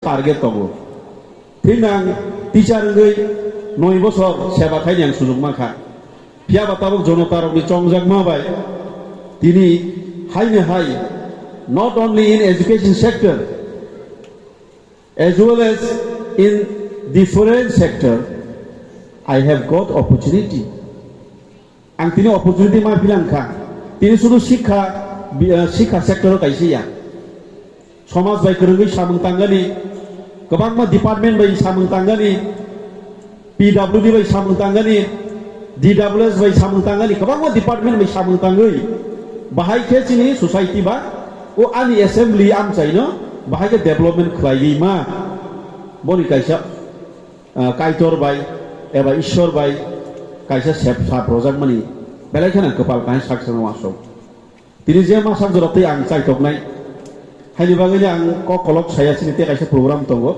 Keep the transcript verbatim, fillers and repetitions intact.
target tongo. Thik ang teacher wngwi noi bosor seba khaini ang sujukma kha. Phiya ba tabuk jonotarokni chongjakma bai tini haino hai, not only in education sector, as well as in different sector, I have got opportunity. Ang tini opportunity ma philang kha. Tini sudu sikha, bi- eh, sikha sector o kaisa ya. Somaj bai kwrwngwi samung tangani, kwbangma department bai samung tangani, P W D bai samung tangani, D W S bai samung tangani, kwbangma department bai samung tangwi, bahai khe chini society ba o ani assembly amchaino bahai khe development khlaiwi ma. Boni kaisa, ah, Kaitor bai eba Ishwar bai kaisa sep sap rojakmani belai kheno kwpal kaham sak sano aswk. Tini je ma sak jora tei ang chaitoknai. Haini bagwi ang kok kolok saya sini tei kaisa program tongo.